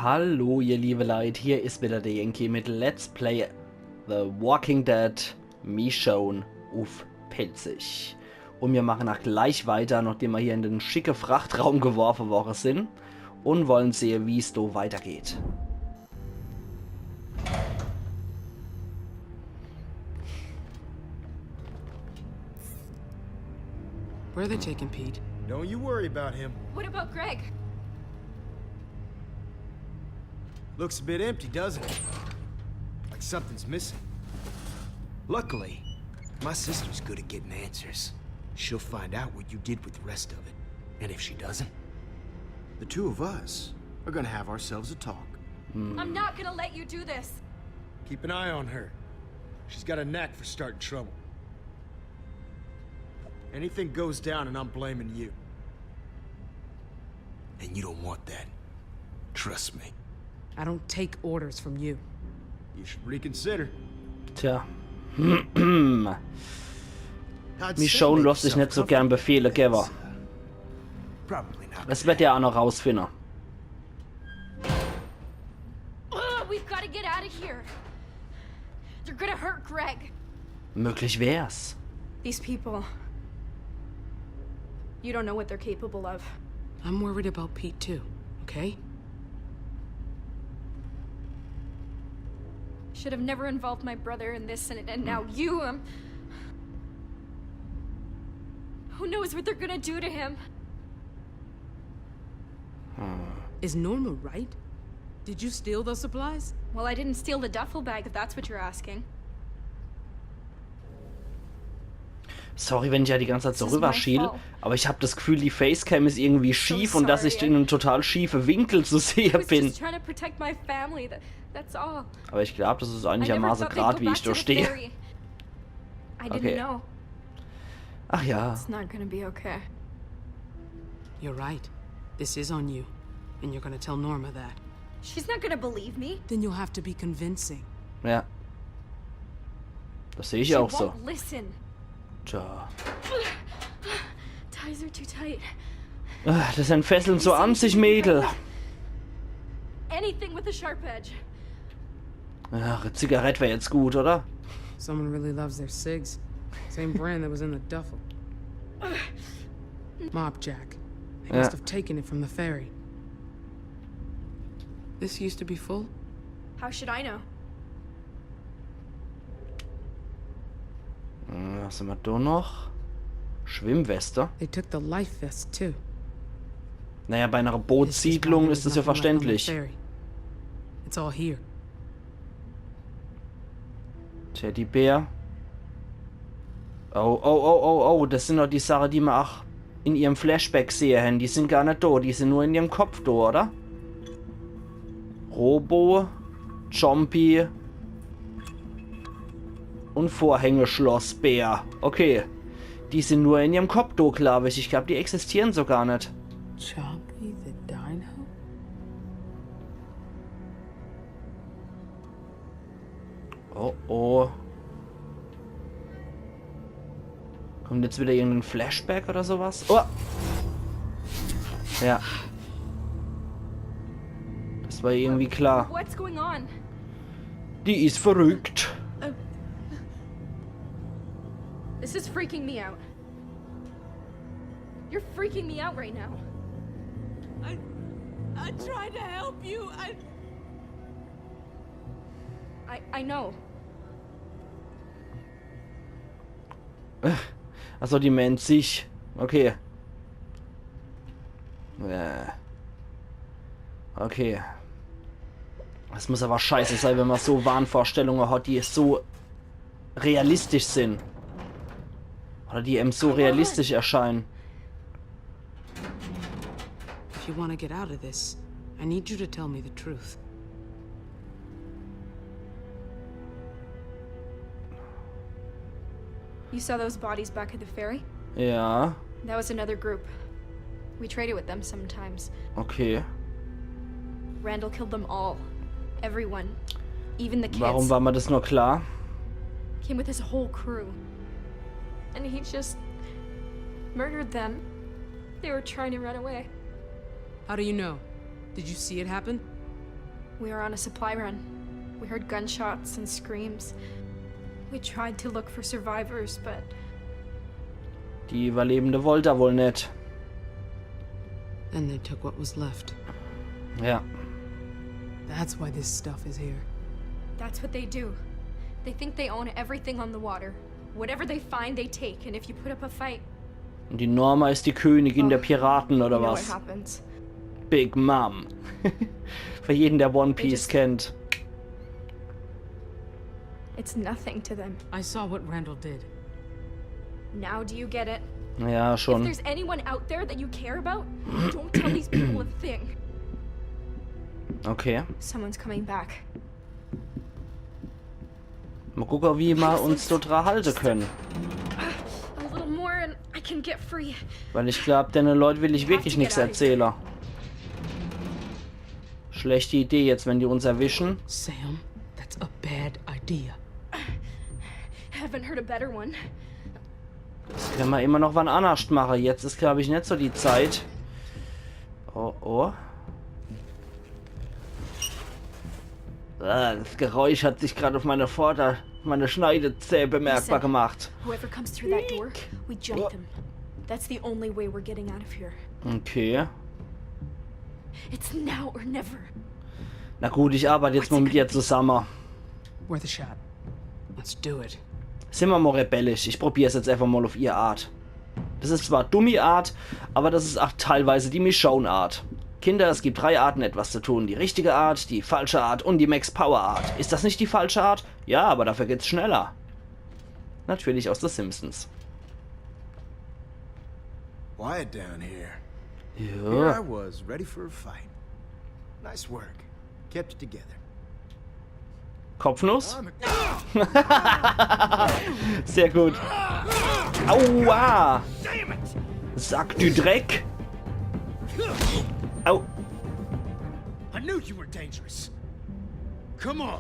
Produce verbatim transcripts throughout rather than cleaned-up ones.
Hallo, ihr liebe Leit, hier is wieder der Yankee mit Let's Play The Walking Dead Michonne uff Pälzisch. Und wir machen auch gleich weiter, nachdem wir hier in den schicke Frachtraum geworfen worden sind. Und wollen sehen, wie's do weitergeht. Where are they taking Pete? Don't you worry about him. What about Greg? Looks a bit empty, doesn't it? Like something's missing. Luckily, my sister's good at getting answers. She'll find out what you did with the rest of it. And if she doesn't, the two of us are gonna have ourselves a talk. I'm not gonna let you do this. Keep an eye on her. She's got a knack for starting trouble. Anything goes down and I'm blaming you. And you don't want that. Trust me. I don't take orders from you. You should reconsider. Tja. How'd Michonne Sam lässt sich make net so herself gern Befehle geben. Probably not. Das wird er auch noch rausfinden. Ugh, we've got to get out of here. They're gonna hurt Greg. Möglich wär's. These people. You don't know what they're capable of. I'm worried about Pete too, okay? Should have never involved my brother in this, and, and now you. Um, who knows what they're gonna do to him? Is Norma right? Did you steal those supplies? Well, I didn't steal the duffel bag, if that's what you're asking. Sorry, wenn ich ja die ganze Zeit so This is my rüberschiel, fault. aber ich hab das Gefühl, die Facecam ist irgendwie schief und dass ich Sorry. in einem total schiefen Winkel zu I sehen was bin. Just trying to protect my family. That, that's all. Aber ich glaube, das ist I never einigermaßen thought they'd gerade, go wie back ich to da the stehe. Ferry. I didn't Okay. Know. Ach ja. It's not gonna be okay. You're right. This is on you. And you're gonna tell Norma that. She's not gonna believe me. Then you'll have to be convincing. Ja. Das sehe ich She auch so. Won't listen. Tja. Ties are too tight. Ah, das sind Fesseln so an sich, Mädel. Anything with a sharp edge. Ach, Zigarett wäre jetzt gut, oder? Someone really loves their cigs. Same brand that was in the duffel. Mop Jack. They Yeah. Must have taken it from the ferry. This used to be full? How should I know? Hm, was haben wir da noch? Schwimmweste. They took the life vest too. Naja, bei einer This is Bootssiedlung probably ist das ja nothing left on the verständlich. Ferry. It's all here. Teddybär. Oh, oh, oh, oh, oh, das sind doch die Sachen, die wir auch in ihrem Flashback sehen haben. Die sind gar nicht da, die sind nur in ihrem Kopf da, oder? Robo, Chompy und Vorhängeschlossbär. Okay. Die sind nur in ihrem Kopf da, glaube ich. Ich glaube, die existieren so gar nicht. Chompy the Dino? Oh, oh. Kommt jetzt wieder irgendein Flashback oder sowas? Oh! Ja. Das war irgendwie klar. What's going on? Die ist verrückt. This is freaking me out. You're freaking me out right now. I, I tried to help you. I, I, I know. Achso, die meint sich. Okay. Äh. Okay. Das muss aber scheiße sein, wenn man so Wahnvorstellungen hat, die so realistisch sind. Oder die einem so realistisch erscheinen. If you want to get out of this, I need you to tell me the truth. You saw those bodies back at the ferry? Ja, That was another group. We traded with them sometimes. Okay. Randall killed them all. Everyone. Even the kids. Warum war mir das nur klar? Came with his whole crew. And he just murdered them. They were trying to run away. How do you know? Did you see it happen? We were on a supply run. We heard gunshots and screams. We tried to look for survivors, but Die Überlebende wollt er wohl net. And they took what was left. Ja. That's why this stuff is here. That's what they do. They think they own everything on the water. Whatever they find, they take, and if you put up a fight, Und die Norma is die Königin der Piraten you oder know what was? Happens. Big Mom. Für jeden, der One Piece just- kennt. It's nothing to them. I saw what Randall did. Now do you get it? Ja, If schon. There's anyone out there that you care about, don't tell these people a thing. Okay. Someone's coming back. Mal gucken, wie wir uns so dran halten können. A little more and I can get free. Weil ich glaub, den Leuten will ich wirklich nichts erzählen. Schlechte Idee jetzt, wenn die uns erwischen. Sam, that's a bad idea. Haven't heard a better one. Das können wir immer noch wann annerscht machen. Jetzt ist, glaub ich, nicht so die Zeit. Oh, oh. Ah, das Geräusch hat sich gerade auf meine Vorder-, meine Schneidezähne bemerkbar Listen. Gemacht. Whoever comes through that door, we jump them. That's the only way we're getting out of here. Okay. It's now or never. Na gut, ich arbeite jetzt mal mit ihr zusammen. Worth a shot. Let's do it. Sind wir mal rebellisch. Ich probier's jetzt einfach mal auf ihr Art. Das ist zwar dummi Art, aber das ist auch teilweise die Michonne-Art. Kinder, es gibt drei Arten, etwas zu tun. Die richtige Art, die falsche Art und die Max-Power-Art. Ist das nicht die falsche Art? Ja, aber dafür geht's schneller. Natürlich aus The Simpsons. Quiet down here. Here I Ja. Was, ready for a fight. Nice work. Kept it together. Kopfnuss? Sehr gut. Aua! Sack du Dreck! Au! I knew you were dangerous. Come on.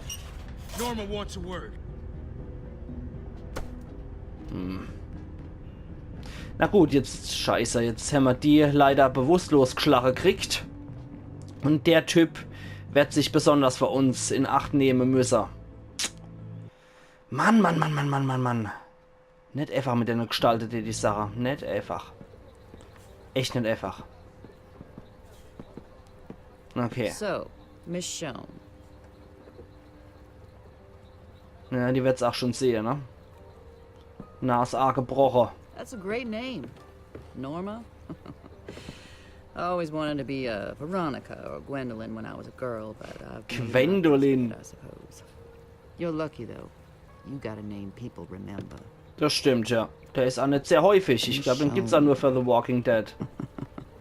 Norma wants a word. Na gut, jetzt scheiße, jetzt hämmer die leider bewusstlos gschlache kriegt. Und der Typ wird sich besonders für uns in Acht nehmen müssen. Mann, Mann, Mann, Mann, Mann, Mann, Mann. Net einfach mit denen Gestalte, die die Sache. Net einfach. Echt net einfach. Okay. So, Michonne. Ja, die wird's auch schon sehen, ne? Nas agebroche. That's a great name. Norma? I always wanted to be a Veronica or Gwendolyn when I was a girl, but I've made my Gwendolyn. Mistake, I suppose. You're lucky, though. You got a name people remember. Das stimmt, ja. Der is auch net sehr häufig. Ich glaub, den gibt's auch nur für The Walking Dead.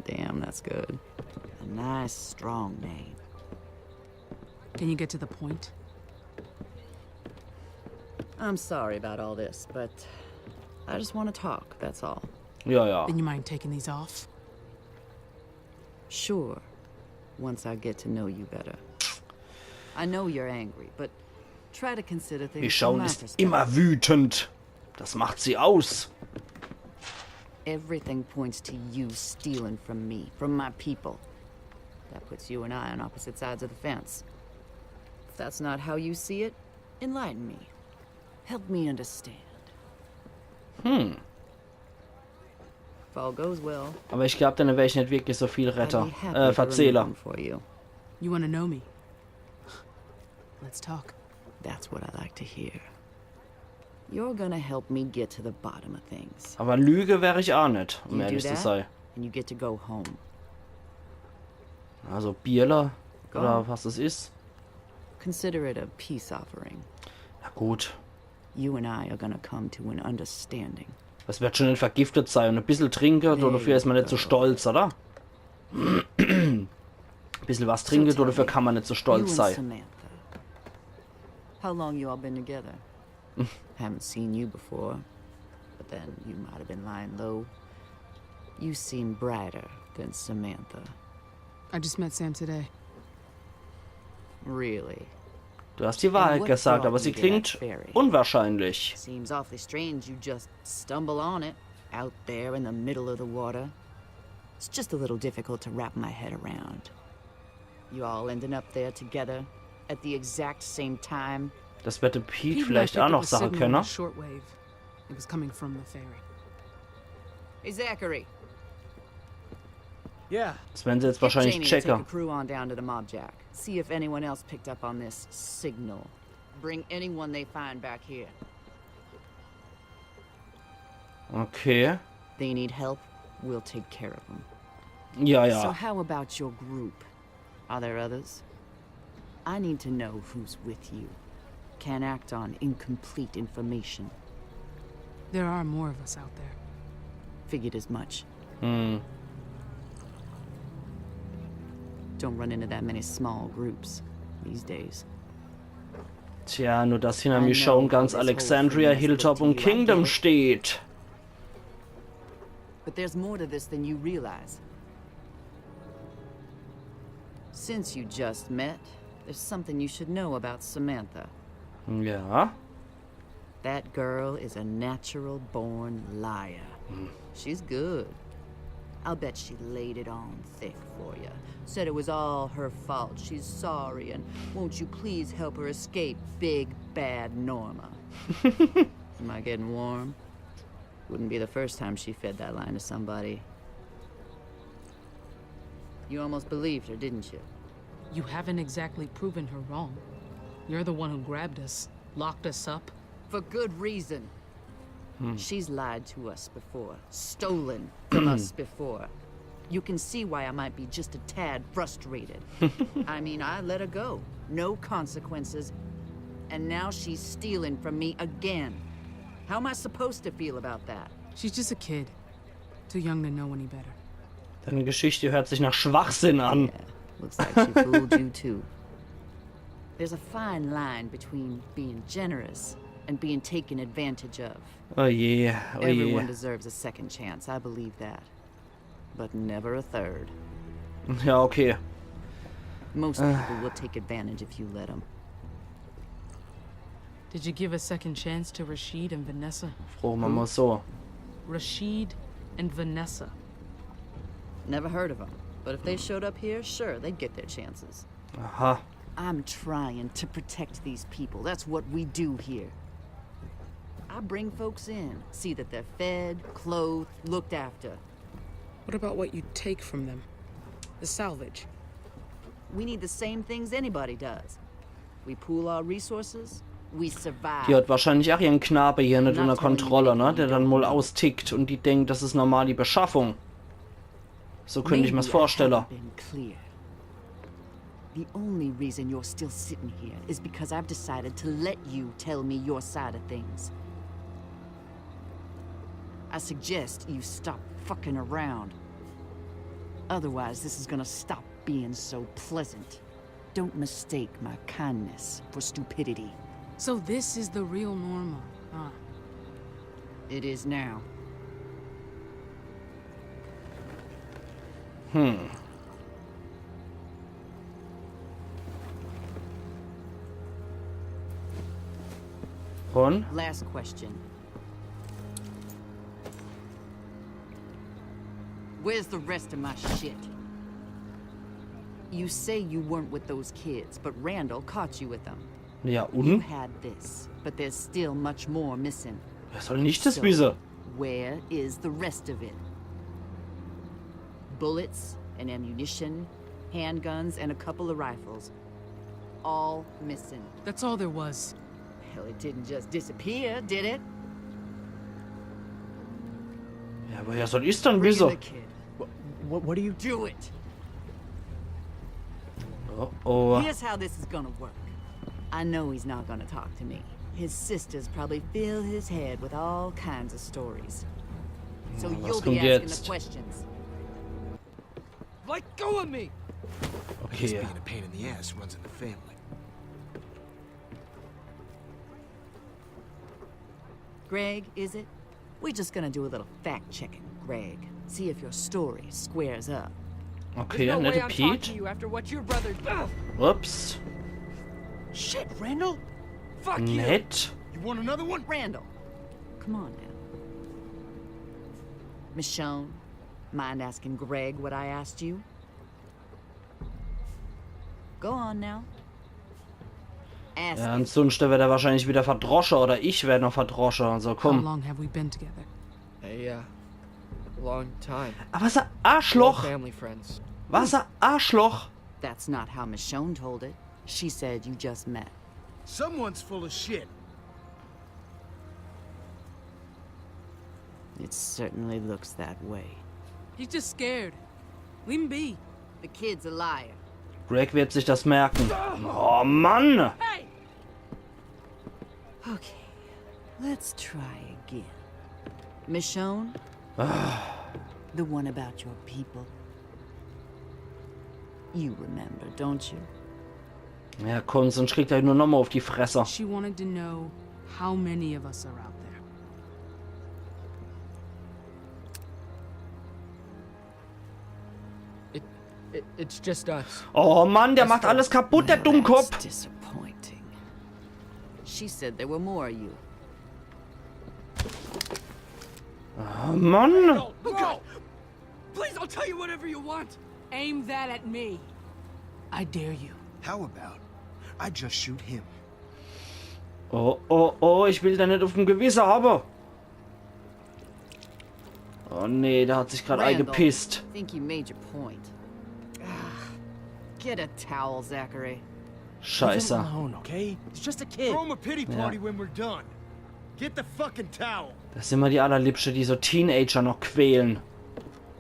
Damn, that's good. A nice, strong name. Can you get to the point? I'm sorry about all this, but I just want to talk, that's all. Ja, ja. Then you mind taking these off? Sure, once I get to know you better. I know you're angry, but try to consider things from Michonne my ist perspective. Immer wütend. Das macht sie aus. Everything points to you stealing from me, from my people. That puts you and I on opposite sides of the fence. If that's not how you see it, enlighten me. Help me understand. Hm. If all goes well, Aber ich glaub, dann wär ich net wirklich so viel I'd Retter. Be happy Äh, to Verzähler. Remain for you. You want to know me? Let's talk. That's what I like to hear. You're gonna help me get to the bottom of things. Aber Lüge wär ich auch net, um You do ehrlich zu that, sein. And you get to go home. Also Bierler Go. Oder was das is. Consider it a peace offering. Na gut. You and I are gonna come to an understanding. Das wird schon net vergiftet sein. Und e bissel trinke, dafür is man net so stolz, oder? E bissel was trinke, So tell dafür me, kann man net so You stolz and sein. Samantha. How long you all been together? Haven't seen you before, but then you might have been lying low. You seem brighter than Samantha. I just met Sam today. Really? Du hast die Wahrheit what gesagt, brought aber sie you to that klingt ferry? Unwahrscheinlich. Seems awfully strange you just stumble on it, out there in the middle of the water. It's just a little difficult to wrap my head around. You all ending up there together at the exact same time? Das wär de Pete Pete vielleicht picked auch up noch a sagen signal on können. The shortwave. It was coming from the ferry. Hey, Zachary. Yeah. Das werden sie jetzt Get wahrscheinlich Jamie to take a checken. Crew on down to the Mobjack. See if anyone else picked up on this signal. Bring anyone they find back here. Okay. They need help. We'll take care of them. Ja, So ja. How about your group? Are there others? I need to know who's with you. Can't act on incomplete information. There are more of us out there. Figured as much. Hm. Don't run into that many small groups these days. Tja, nur dass hinter I mir know schon how ganz this whole Alexandria, thing is Hilltop looked und to you, I Kingdom get it. Steht. But there's more to this than you realize. Since you just met, there's something you should know about Samantha. Ja. That girl is a natural born liar. She's good. I'll bet she laid it on thick for you. Said it was all her fault. She's sorry, and won't you please help her escape big bad Norma? Am I getting warm? Wouldn't be the first time she fed that line to somebody. You almost believed her, didn't you? You haven't exactly proven her wrong. You're the one who grabbed us, locked us up. For good reason. She's lied to us before, stolen from us before. You can see why I might be just a tad frustrated. I mean, I let her go. No consequences. And now she's stealing from me again. How am I supposed to feel about that? She's just a kid. Too young to know any better. Deine Geschichte hört sich nach Schwachsinn an. Yeah, looks like she fooled you too. There's a fine line between being generous and being taken advantage of. Oh je, oh Everyone je. Deserves a second chance, I believe that. But never a third. Ja, okay. Most people will take advantage if you let them. Did you give a second chance to Rashid and Vanessa? Froge mer mal so. Rashid and Vanessa. Never heard of them. But if they showed up here, sure, they'd get their chances. Aha. I'm trying to protect these people. That's what we do here. I bring folks in, see that they're fed, clothed, looked after. What about what you take from them? The salvage. We need the same things anybody does. We pool our resources, we survive. Die hat wahrscheinlich auch ihren Knabe hier nicht unter Kontrolle, ne? Der dann mal austickt und die denkt, das ist normale Beschaffung. So könnte ich mir's Maybe I vorstellen. Haven't been clear. The only reason you're still sitting here is because I've decided to let you tell me your side of things. I suggest you stop fucking around. Otherwise, this is gonna stop being so pleasant. Don't mistake my kindness for stupidity. So this is the real Norma, huh? It is now. Hm. Und? Last question. Where's the rest of my shit? You say you weren't with those kids, but Randall caught you with them. Ja, You und? Had this, but there's still much more missing. Wer soll nicht das So, wissen? Where is the rest of it? Bullets and ammunition, handguns and a couple of rifles. All missing. That's all there was. Hell, it didn't just disappear, did it? Ja, woher soll ich's dann Bring in wissen? The kid. What, what do you? Do it. Oh, oh. Here's how this is gonna work. I know he's not gonna talk to me. His sisters probably fill his head with all kinds of stories. So Na, was you'll kommt be asking jetzt? The questions. Let go of me! Just Okay. being a pain in the ass runs in the family. Greg, is it? We're just gonna do a little fact checking, Greg. See if your story squares up. Okay, No way nette I'm talking to Pete. You after what your brother. Ugh. Ups. Shit, Randall! Fuck you! Nett. You want another one? Randall, come on now. Michonne, mind asking Greg what I asked you? Go on now. Ask Ja, him. Ansunschte werd er wahrscheinlich wieder verdrosche oder ich werd noch verdrosche. Also How komm. Long have we been together? A uh, long time. Aber was a We're Arschloch! family friends. Was a Arschloch! That's not how Michonne told it. She said you just met. Someone's full of shit. It certainly looks that way. He's just scared. Leave him be. The kid's a liar. Greg wird sich das merken. Oh Mann! Hey! Okay, let's try again. Michonne? The one about your people. You remember, don't you? Ja, komm, sonst kriegt er nur nochmal auf die Fresse. She wanted to know how many of us are out there. It, it it's just us. Oh Mann, der macht alles kaputt, der Dummkopf! That's disappointing. She said there were more of you. Oh Mann! Look out! Please, I'll tell you whatever you want. Aim that at me. I dare you. How about I just shoot him? Oh, oh, oh, ich will der net aufm Gewisse habe. Oh nee, der hat sich grad Randall, eigepisst. I think you made your point. Ah, get a towel, Zachary. Scheiße. Alone, okay? He's just a kid. Throw him a pity party when we're done. Get the fucking towel. Das sin immer die allerliebschte, die so Teenager noch quälen.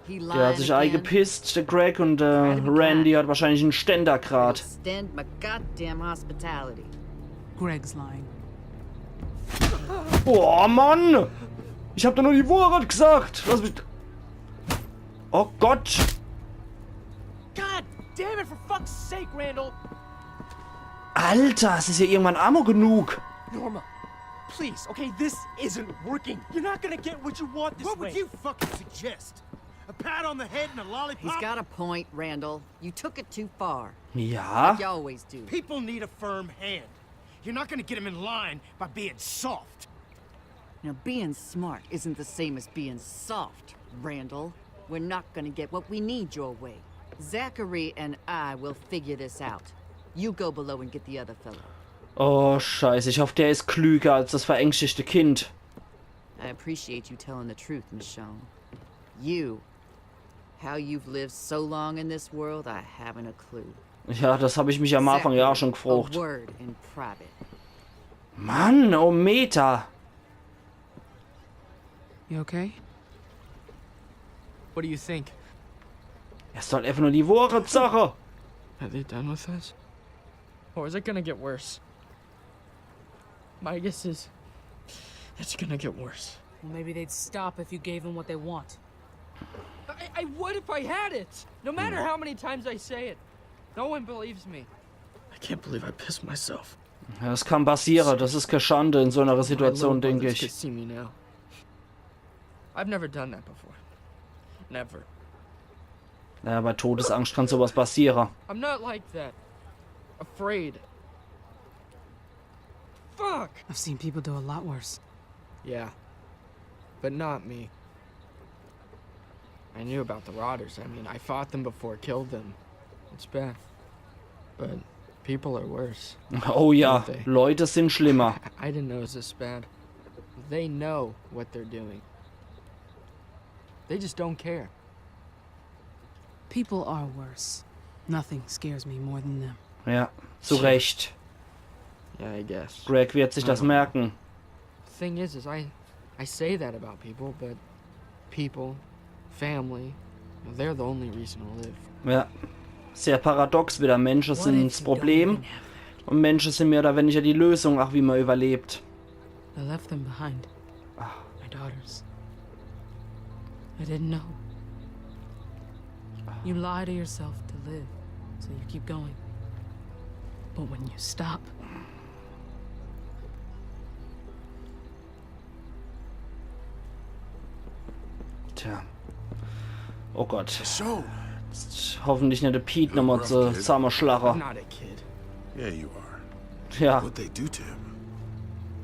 He Der hat lying sich again? eigepisst, der Greg, und äh, Randy hat wahrscheinlich en Ständer grad. Extend my goddamn hospitality. Greg's lying. Oh Mann! Ich hab doch nur die Wahrheit gesagt! Lass mich. Oh Gott! God damn it, for fuck's sake, Randall! Alter, es is ja irgendwann Ammo genug! Norma, please, okay, this isn't working. You're not gonna get what you want this What way. would you fucking suggest? A pat on the head and a lollipop? He's got a point, Randall. You took it too far. Ja? You always do. People need a firm hand. You're not gonna get him in line by being soft. Now, being smart isn't the same as being soft, Randall. We're not gonna get what we need your way. Zachary and I will figure this out. You go below and get the other fellow. Oh, Scheiße, ich hoff, der is klüger als das verängstigte Kind. I appreciate you telling the truth, Michonne. You, how you've lived so long in this world, I haven't a clue. Ja, das hab ich mich am Anfang ja Zachary, schon a gefragt. Word in private. Mann, oh Meta! You okay? What do you think? Er soll einfach nur die Wahrheit sache! Are they done with us? Or is it gonna get worse? My guess is it's gonna get worse. Well, maybe they'd stop if you gave them what they want. I, I would if I had it. No matter how many times I say it, no one believes me. I can't believe I pissed myself. Ja, das kann passiere, das is kä Schande in so einer Situation, denk ich. See me now. I've never done that before. Never. Ja, bei Todesangst kann sowas passiere. I'm not like that. Afraid. Fuck. I've seen people do a lot worse. Yeah. But not me. I knew about the Rotters. I mean, I fought them before, killed them. It's bad. But people are worse. Oh ja, Okay. Leute sin schlimmer. I didn't know it was this bad. They know what they're doing. They just don't care. People are worse. Nothing scares me more than them. Ja, zu Recht. Yeah, I guess. Greg wird sich das merken. Thing is, is I, I say that about people, but people, family, they're the only reason to live. Ja. Sehr paradox wieder. Menschen sin das Problem und Menschen sin mehr oder weniger die Lösung, ach wie man überlebt. I left them behind. My daughters. I didn't know. You lie to yourself to live, so you keep going. But when you stop, Tja. Oh Gott. So, Jetzt hoffentlich net de Pete nochmal zusammenschlache. I'm not a kid. yeah, you are. Ja. What they do to him?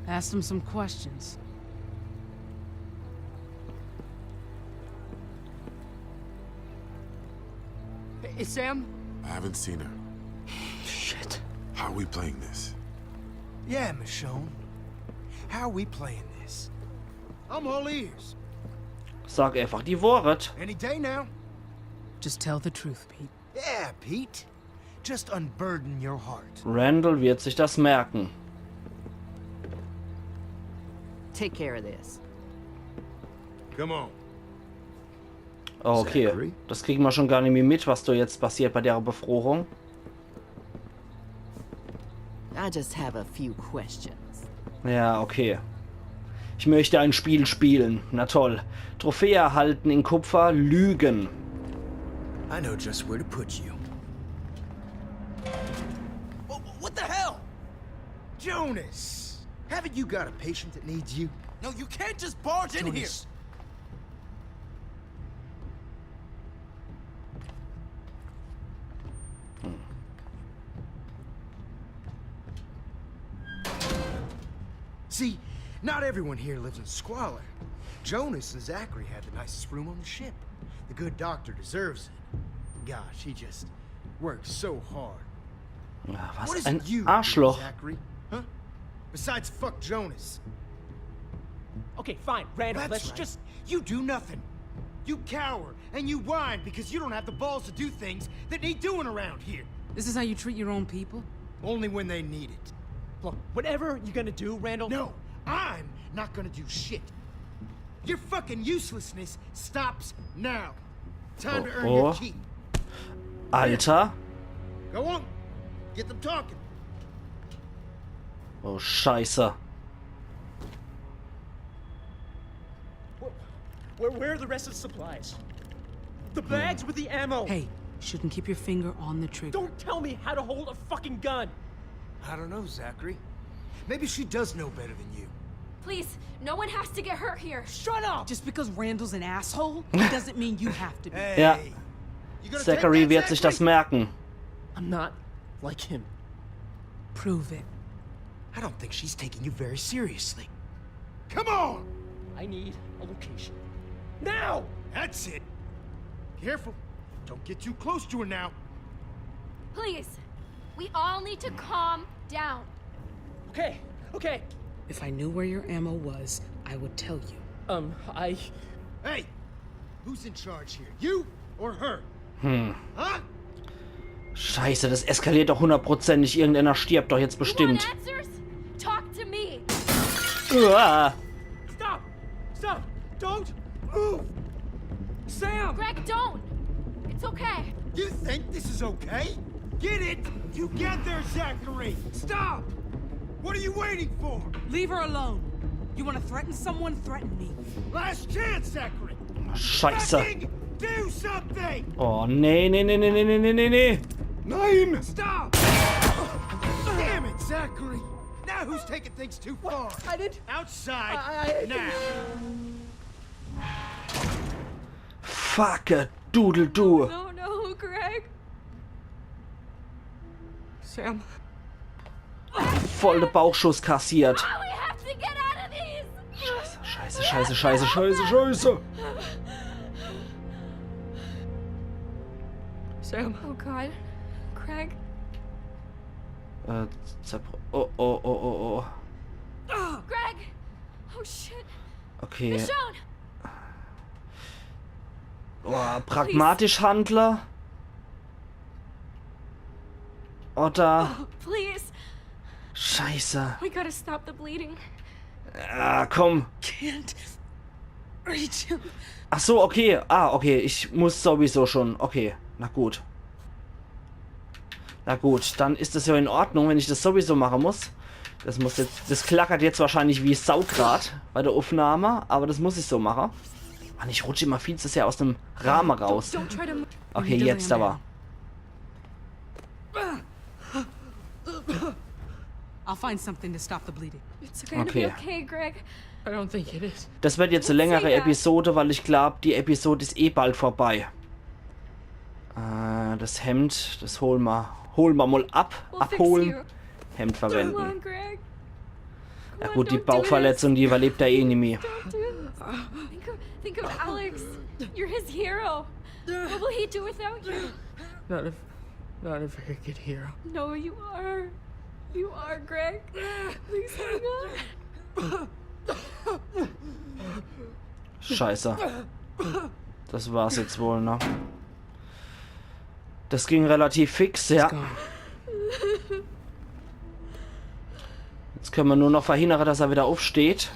Ask them some questions. Is Sam? I haven't seen her. How are we playing this? Yeah, Michonne. How are we playing this? I'm all ears. Sag einfach die Wahrheit. Any day now. Just tell the truth, Pete. Yeah, Pete. Just unburden your heart. Randall wird sich das merken. Take care of this. Come on. Oh, okay. Zachary? Das kriegen wir schon gar nicht mehr mit, was da jetzt passiert bei der Befruchtung. I just have a few questions. Ja, okay. Ich möchte ein Spiel spielen. Na toll. Trophäe erhalten in Kupfer, Lügen. I know just where to put you. Wha- What the hell? Jonas! Haven't you got a patient that needs you? No, you can't just barge in here. See, not everyone here lives in squalor. Jonas and Zachary had the nicest room on the ship. The good doctor deserves it. Gosh, he just works so hard. Ah, What was is ein it you do, Arschloch. Zachary? Huh? Besides fuck Jonas. Okay, fine, Randall, That's let's right. just... You do nothing. You cower and you whine because you don't have the balls to do things that need doing around here. This is how you treat your own people? Only when they need it. Look, whatever you're gonna do, Randall... No, I'm not gonna do shit. Your fucking uselessness stops now. Time to earn Oh, your oh. keep. Alter. Go on. Get them talking. Oh, Scheiße. Where, where, where are the rest of the supplies? The bags with the ammo! Hey, shouldn't keep your finger on the trigger. Don't tell me how to hold a fucking gun! I don't know, Zachary. Maybe she does know better than you. Please, no one has to get hurt here. Shut up! Just because Randall's an asshole doesn't mean you have to be. Hey, Ja. you gonna take Zachary that, wird sich das Zachary? Merken. I'm not like him. Prove it. I don't think she's taking you very seriously. Come on! I need a location. Now! That's it. Careful. Don't get too close to her now. Please, we all need to calm down. Okay, okay. If I knew where your ammo was, I would tell you. Um, I... Hey, who's in charge here? You or her? Huh? Scheiße, das eskaliert doch hundertprozentig. Irgendeiner stirbt doch jetzt You bestimmt. want answers? Talk to me. Uah. Stop! Stop! Don't move! Sam! Greg, don't. It's okay. You think this is okay? Get it together, Zachary! Stop! What are you waiting for? Leave her alone. You want to threaten someone? Threaten me. Last chance, Zachary! Scheiße. Fucking do something! Oh, nee, nee, nee, nee, nee, nee, nee, nee. Nein! Stop! Damn it, Zachary! Now who's taking things too far? I didn't... Outside I- I- now! Fuck, doodle du. No, no, Greg. Sam. Voll de Bauchschuss kassiert. Oh, we have to get out of these. Scheiße, scheiße, scheiße, scheiße, scheiße. Sam. Oh God, Greg. Äh, zerbr- oh, oh, oh, oh, oh. Greg. Oh shit. Okay. Michonne, Oh, pragmatisch handle. Oder... please. Scheiße. We gotta stop the bleeding. Ah, komm. Can't reach him. Ach so, okay. Ah, okay. Ich muss sowieso schon. Okay, na gut. Na gut, dann ist es ja in Ordnung, wenn ich das sowieso machen muss. Das muss jetzt, das klackert jetzt wahrscheinlich wie Sau grad bei der Aufnahme, aber das muss ich so machen. Mann, ich rutsche immer viel zu sehr aus dem Rahmen raus. Don't try to move. Okay, jetzt aber. I'll find something to stop the bleeding. It's gonna Okay. be okay, Greg. I don't think it is. Das wird jetzt eine längere Sicher. Episode, weil ich glaube, die Episode ist eh bald vorbei. Äh, das Hemd, das holen wir, holen wir mal ab. We'll fix Abholen. You. Hemd Come verwenden. On, Greg. Ja gut, die Bauchverletzung, die überlebt er eh nicht mehr. Don't do this. Think of, think of Alex. You're his hero. What will he do without you? Not if, not a very good hero. No, you are. You are, Greg. Please hang on. Scheiße. Das war's jetzt wohl, ne? Das ging relativ fix, ja. Jetzt können wir nur noch verhindern, dass er wieder aufsteht.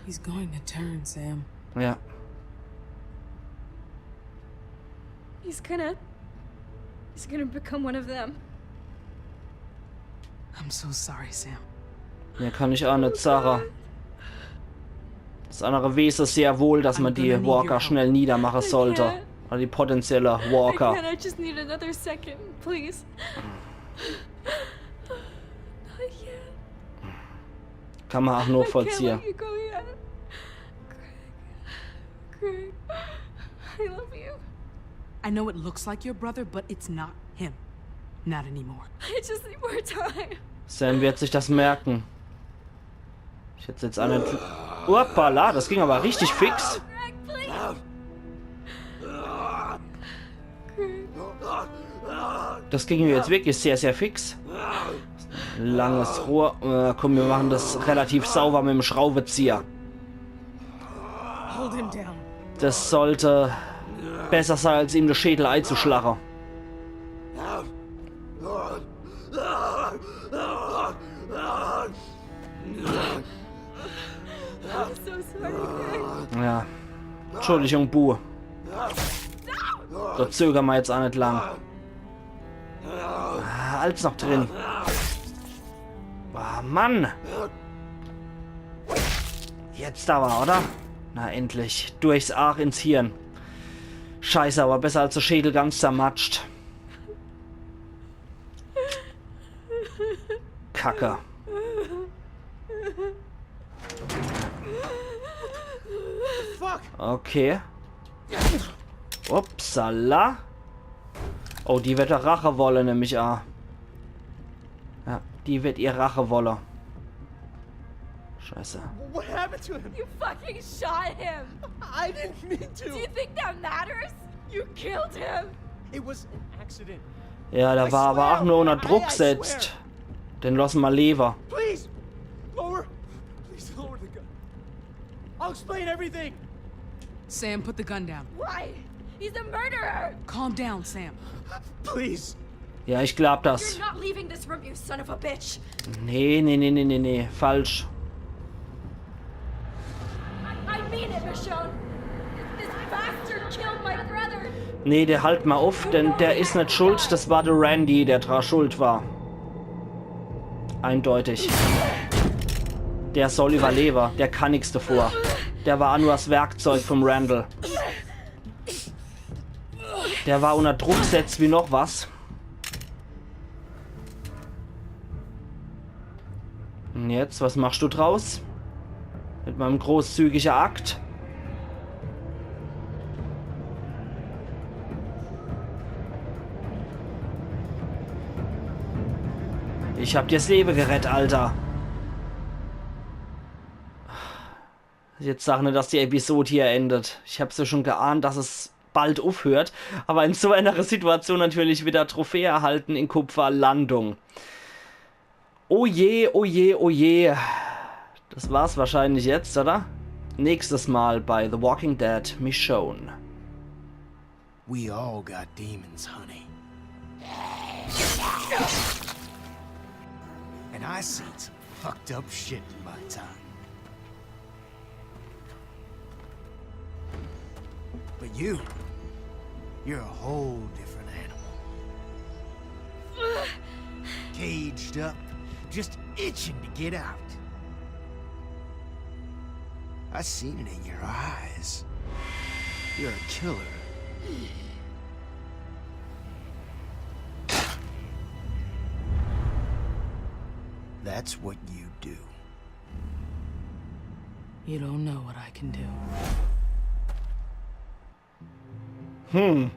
He's going to turn, Sam. Ja. He's gonna. He's gonna become one of them. I'm so sorry, Sam. Mehr kann ich auch nicht sagen. Das andere weiß sehr wohl, dass man die Walker schnell niedermachen sollte. Oder die potenzielle I Walker. Can't. I just need another second, please. I can't. Kann man auch I can't nachvollziehen. Let you go yet. Greg, Greg, I love you. I know it looks like your brother, but it's not him. Not anymore. I just need more time. Sam wird sich das merken. Ich hätte jetzt auch nicht. Hoppala, das ging aber richtig fix. Greg, please. Greg. Das ging mir jetzt wirklich sehr, sehr fix. Langes Rohr. Äh, komm, wir machen das relativ sauber mit dem Schraubezieher. Hold him down. Das sollte besser sein, als ihm den Schädel einzuschlagen. I'm so sorry, Greg. Ja. Entschuldigung, Bu. Da zögern wir jetzt auch nicht lang. Ah, alles noch drin. Ah, Mann. Jetzt aber, oder? Na endlich. Durchs Aach ins Hirn. Scheiße, aber besser als der Schädel ganz zermatscht. Kacke. Fuck! Okay. Upsala. Oh, die wird Rache wolle, nemm ich an. Ja, die wird ihr Rache wolle. Scheiße. What happened to him? You fucking shot him. I didn't mean Do to. You think that matters? You killed him. It was an accident. Ja, der war aber auch nur unter Druck gesetzt. Den lassen wir leben. Please, lower. Please lower the gun. I'll explain everything. Sam, put the gun down. Why? He's a murderer. Calm down, Sam. Please. Ja, ich glaub das. You're not leaving this room, you son of a bitch. Nee, nee, nee, nee, nee, nee. Falsch. I, I mean it, Michonne. This bastard killed my brother. Nee, der halt mal auf, denn der is net schuld. Das war der Randy, der dra schuld war. Eindeutig. Der soll überleben. Der kann nix davor. Der war nur das Werkzeug vom Randall. Der war unter Druck gesetzt wie noch was. Und jetzt, was machst du draus? Mit meinem großzügigen Akt? Ich hab dir's Leben gerettet, Alter. Jetzt sag net, dass die Episode hier endet. Ich hab's ja schon geahnt, dass es bald aufhört. Aber in so einer Situation natürlich wieder Trophäe erhalten in Kupferlandung. Oh je, oh je, oh je. Das war's wahrscheinlich jetzt, oder? Nächstes Mal bei The Walking Dead Michonne. We all got demons, honey. And I seen some fucked up shit in my time. But you, you're a whole different animal. Caged up, just itching to get out. I seen it in your eyes. You're a killer. That's what you do. You don't know what I can do. Hm.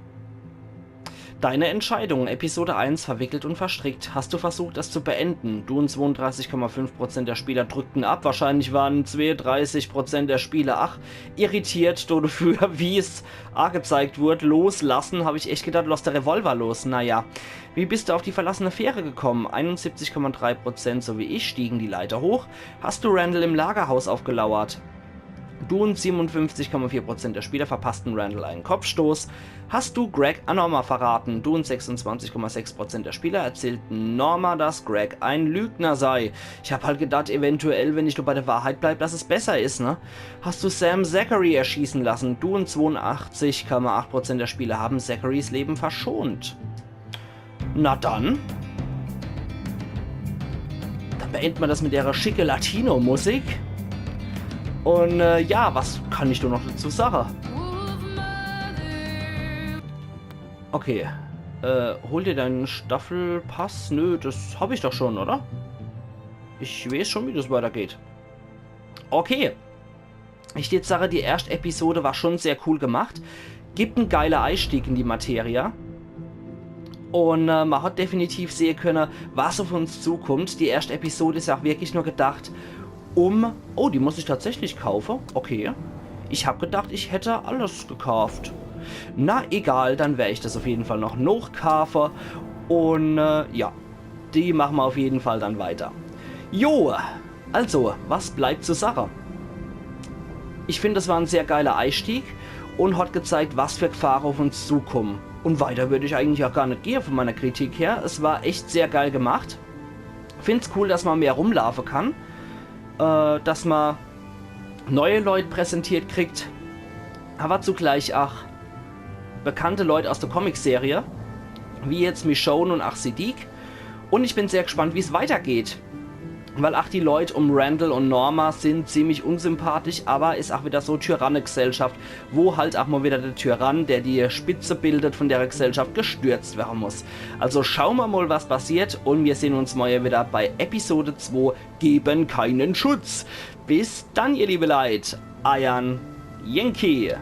Deine Entscheidung, Episode eins verwickelt und verstrickt. Hast du versucht, es zu beenden? Du und zweiunddreißig Komma fünf Prozent der Spieler drückten ab. Wahrscheinlich waren zweiunddreißig Prozent der Spieler, ach, irritiert dodefür, wie's agezeigt wurd. Loslassen, hab ich echt gedacht, du lasst de Revolver los. Naja. Wie bist du auf die verlassene Fähre gekommen? Einundsiebzig Komma drei Prozent, so wie ich, stiegen die Leiter hoch. Hast du Randall im Lagerhaus aufgelauert? Du und siebenundfünfzig Komma vier Prozent der Spieler verpassten Randall einen Kopfstoß. Hast du Greg an Norma verraten? Du und sechsundzwanzig Komma sechs Prozent der Spieler erzählten Norma, dass Greg ein Lügner sei. Ich hab halt gedacht, eventuell, wenn ich nur bei der Wahrheit bleib, dass es besser is, ne? Hast du Sam Zachary erschießen lassen? Du und zweiundachtzig Komma acht Prozent der Spieler haben Zacharys Leben verschont. Na dann. Dann beenden mer das mit der schicke Latino-Musik. Und äh, ja, was kann ich do noch dazu sagen? Okay. Äh, hol dir deinen Staffelpass. Nö, das hab ich doch schon, oder? Ich weiß schon, wie das weitergeht. Okay. Ich würd sagen, die erschte Episode war schon sehr cool gemacht. Gibt en geiler Eistieg in die Materie. Und äh, man hat definitiv sehen können, was auf uns zukommt. Die erschte Episode is ja auch wirklich nur gedacht, um... Oh, die muss ich tatsächlich kaufen. Okay. Ich hab gedacht, ich hätt alles gekauft. Na, egal, dann wer ich das auf jeden Fall noch nochkaufen. Und äh, ja, die machen mer auf jeden Fall dann weiter. Jo, also, was bleibt zu sagen? Ich find, das war en sehr geiler Eistieg und hat gezeigt, was für Gefahren auf uns zukommen. Und weiter würd ich eigentlich auch gar net gehen von meiner Kritik her. Es war echt sehr geil gemacht. Find's cool, dass man mehr rumlaufen kann, äh, dass man neue Leute präsentiert kriegt, aber zugleich auch bekannte Leute aus der Comic-Serie, wie jetzt Michonne und auch Siddiq. Und ich bin sehr gespannt, wie's weitergeht. Weil auch die Leute um Randall und Norma sind ziemlich unsympathisch, aber is auch wieder so Tyranne-Gesellschaft, wo halt auch mal wieder der Tyrann, der die Spitze bildet von der Gesellschaft, gestürzt werden muss. Also schauen wir mal, was passiert, und wir sehen uns morgen wieder bei Episode zwei, Geben keinen Schutz. Bis dann, ihr liebe Leit, eiern Yankee.